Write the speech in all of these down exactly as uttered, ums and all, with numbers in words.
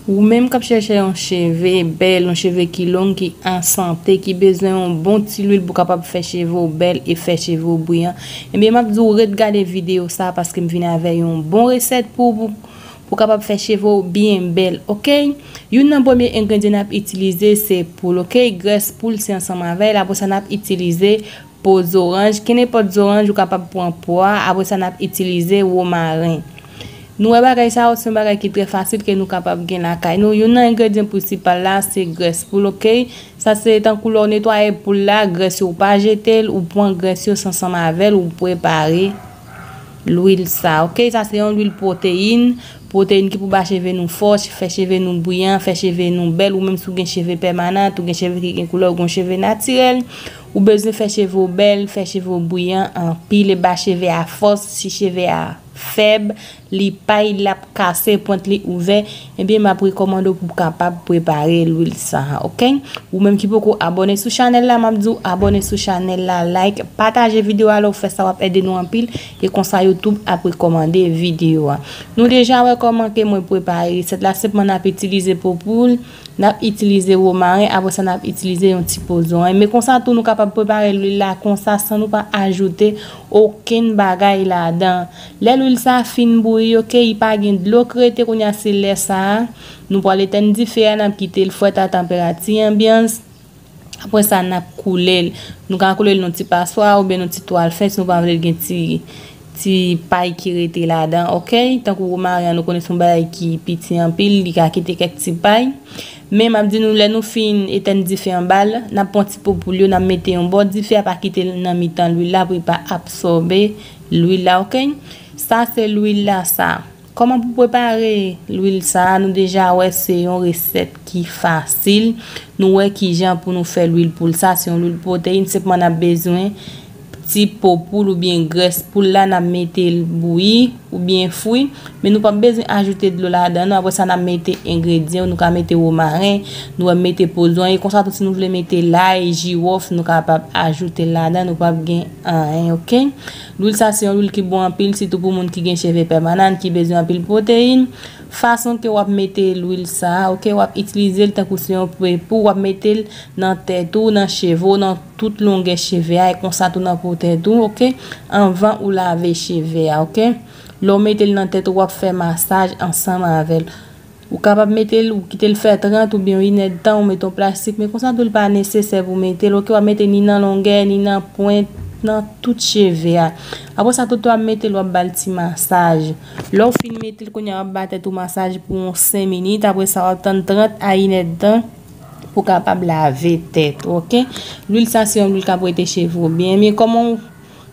Ou menm k ap chèche yon cheve bèl, yon cheve ki long, ki an sante, ki bezwen yon bon ti lwil pou kapab fè cheve w bèl e fè cheve w briyan, ebyen, m ap di w ret gade videyo sa a paske m vin avè yon bon resèt pou, pou, pou kapab fè cheve w byen bèl, oke? Youn nan premye engredyan n ap itilize se poul, oke? Grès poul se ansanm avè l. Apre sa, n ap itilize po zoranj, kenenpòt zoranj, ou kapab pran po a. Apre sa, n ap itilize womaren. Nou wè bagay sa yo, se yon bagay ki trè fasil ke nou kapab gen lakay nou. Youn nan engredyan prensipal la, se grès poul, oke? Sa se tankou lè w netwaye poul la, grès yo, ou pa jete l, ou pran grès yo, se ansanm avè l, ou prepare lwil sa, oke? Sa se yon lwil pwoteyin, pwoteyin ki pou ba cheve nou fòs, fè cheve nou briyan, fè cheve nou bèl, ou menm si w gen cheve pèmanan, ou gen cheve ki gen koulè, ou gen cheve natirèl, ou bezwen fè cheve w bèl, fè cheve w briyan anpil, e ba cheve a fòs, si cheve a fèb, li pay, l ap kase, pwent li ouvè, ebyen, m ap rekòmande w pou w kapab prepare lwil sa a, oke? Ou menm ki poko abòne sou chanèl la, m ap di w abòne sou chanèl la, like, pataje videyo a, lè w fè sa, w ap ede nou anpil, e konsa YouTube ap rekòmande videyo a. Nou deja wè kòman ke mwen prepare resèt la, senpman n ap itilize po poul, n ap itilize womaren, apre sa n ap itilize yon ti po zoranj. Men konsa tou nou kapab prepare lwil la konsa san nou pa ajoute okenn bagay ladan. Lè lwil sa fin bouyi, oke, li pa gen dlo k rete, kounye a se lè sa a, nou pral etèn dife a, n ap kite l frèt a tanperati anbyans. Apre sa, n ap koule l. Nou ka koule l nan ti paswa oubyen nan ti twal fen si nou pa vle l gen ti, ti pay ki rete ladan, oke? Tankou womaren an, nou konnen se yon bagay ki piti anpil, li ka kite kèk ti pay. Men m ap di nou, lè nou fin etèn dife anba l, n ap pran ti po poul yo, n ap mete yon bò dife a, pa kite l nan mitan lwil la pou li pa absòbe lwil la, oke? Sa se lwil la sa. Kòman pou prepare lwil sa a? Nou deja wè se yon resèt ki fasil. Nou wè kijan pou nou fè lwil poul sa. Se yon lwil pwoteyin, senpman n ap bezwen ti po poul oubyen grès poul la, n ap mete l bouyi oubyen fri. Men nou p ap bezwen ajoute dlo ladan non. Apre sa, n ap mete engredyan yo. Nou ka mete womaren, nou wè mete po zoranj. E konsa tou, si nou vle mete lay, jiwòf, nou kapab ajoute l ladan. Nou p ap gen anyen, oke? Lwil sa se yon lwil ki bon anpil, sitou pou moun ki gen cheve pèmanan, ki bezwen anpil pwoteyin. Fason ke w ap mete lwil sa a, oke, w ap itilize l tankou se yon pre pou w ap mete l nan tèt ou, nan cheve w, nan tout longè cheve a, e konsa tou nan po tèt ou, oke, anvan ou lave cheve a, oke. Lè w mete l nan tèt ou, w ap fè masaj ansanm avè l. Ou kapab mete l, ou kite l fè trant oubyen yon inèdtan, ou mete yon plastik, men konsa tou li pa nesesè pou mete l, oke, w ap mete ni nan longè, ni nan pwent, nan tout cheve a. Apre sa, tout w ap mete l, w ap ba l ti masaj. Lè w fin mete l, kounye a w ap ba tèt ou masaj pou yon senk minit, apre sa, w ap tann trant a inèdtan pou w kapab lave tèt ou, oke? Lwil sa, se yon lwil k ap rete cheve w byen. Men kòman w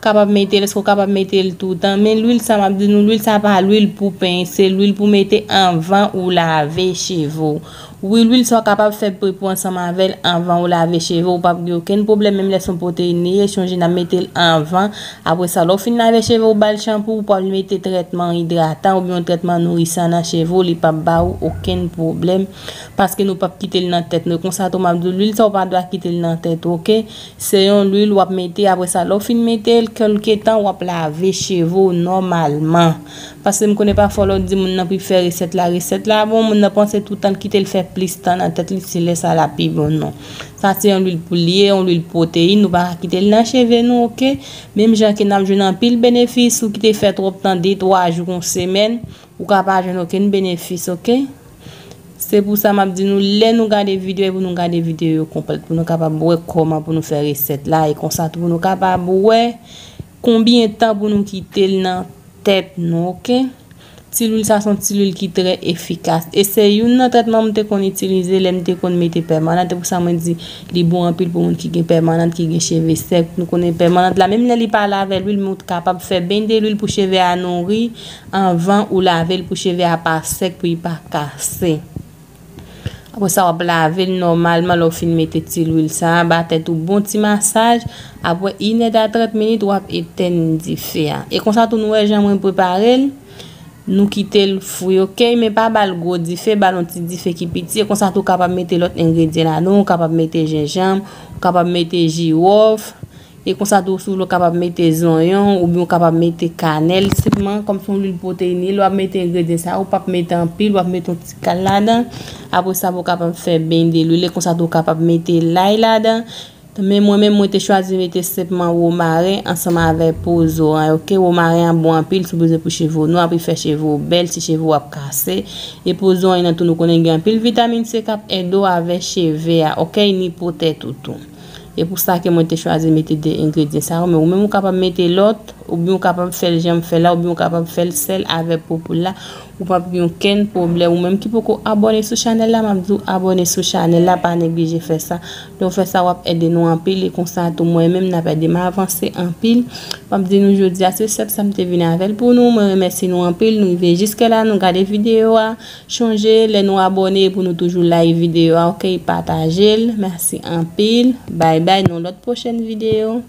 kapab mete l, èske w kapab mete l toutan? Men lwil sa, m ap di nou, lwil sa pa lwil pou penyen, se lwil pou mete anvan ou lave cheve w. Wi, lwil sa w kapab fè pre pou ansanm avè l anvan ou lave cheve w, ou p ap gen okenn pwoblèm, menm lè se yon pwoteyin li ye, chonje n ap mete l anvan. Apre sa, lè w fin lave cheve w, ba l chanpou, ou pral mete trètman idratan oubyen yon trètman nourisan nan cheve w, li p ap ba ou okenn pwoblèm, paske nou p ap kite l nan tèt nou. Konsa tou, m ap di w, lwil sa w pa dwa kite l nan tèt ou, oke? Se yon lwil w ap mete, apre sa, lè w fin mete l, kèlketan w ap lave cheve w nòmalman. Paske m konnen pafwa lè w di moun nan pou l fè resèt la, resèt la bon, moun nan panse toutan l kite l fè plis tan nan tèt li, se lè sa l ap pi bon, non. Sa se yon lwil pou l ye, yon lwil pwoteyin, nou pa ka kite l nan cheve nou, oke? Menm jan ke n ap jwenn anpil benefis, ou kite fè twòp tan, de, twa jou, yon semèn, ou ka pa jwenn okenn benefis, oke? Se pou sa m ap di nou, lè nou gade videyo, e pou nou gade videyo yo konplèt, pou nou kapab wè kòman pou nou fè resèt la, e konsa tou pou nou kapab wè konbyen tan pou nou kite l nan tèt nou, oke? Ti lwil sa se yon ti lwil ki trè efikas. E se youn nan trètman m te konn itilize lè m te konn mete pèmanan. Se pou sa mwen di li bon anpil pou moun ki gen pèmanan, ki gen cheve sèk. Nou konnen pèmanan la, menm lè li pa lave lwil, men ou t kapab fè beny de lwil pou cheve a nouri anvan ou lave l pou cheve a pa sèk, pou li pa kase. Apre sa, w ap lave l nòmalman lè w fin mete ti lwil sa a, ba tèt ou bon ti masaj. Apre inèd a trant minit, w ap etèn dife a. E konsa tou, nou wè jan mwen prepare l. Nou kite l fri, oke? Men pa ba l gwo dife, ba l yon ti dife ki piti. E konsa tou, w kapab mete lòt engredyan ladan. Ou kapab mete jenjanm, ou kapab mete jiwòf, E konsa tou, si w vle, w kapab mete zonyon oubyen w kapab mete kanèl. Senpman, kòm se yon lwil pwoteyine, lè w ap mete engredyan sa yo, w p ap mete anpil, w ap mete yon ti kal ladan. Apre sa, pou w kapab fè beny de lwil. E konsa tou, w kapab mete lay ladan. Men mwen menm, mwen te chwazi mete senpman womaren ansanm avèk pozo an, oke? Womaren an bon anpil si w bezwen pou cheve w nwa, pou fè cheve w bèl, si cheve w ap kase. E pozo an nan tou, nou konnen gen anpil vitamin C k ap ede w avèk cheve a, oke? Ni po tèt ou tou. E pou sa ke mwen te chwazi mete de engredyan sa yo, men ou menm ou kapab mete lòt, oubyen ou kapab fè l jan m fè la, oubyen ou kapab fè l sèl avèk popoul la, ou p ap gen okenn pwoblèm. Ou menm ki poko abòne sou chanèl la, m ap di w abòne sou chanèl la, pa neglije fè sa. Lè w fè sa, w ap ede nou anpil, e konsa tou mwen menm n ap ede m avanse anpil. M ap di nou jodi a se sèt sa m te vin avè l pou nou. Mwen remèsye nou anpil, nou rive jiske la, nou gade videyo a. Chonje, lè nou abòne, pou nou toujou like videyo a, oke, pataje l. Mèsi anpil. Bay bay, nan lòt pwochèn videyo.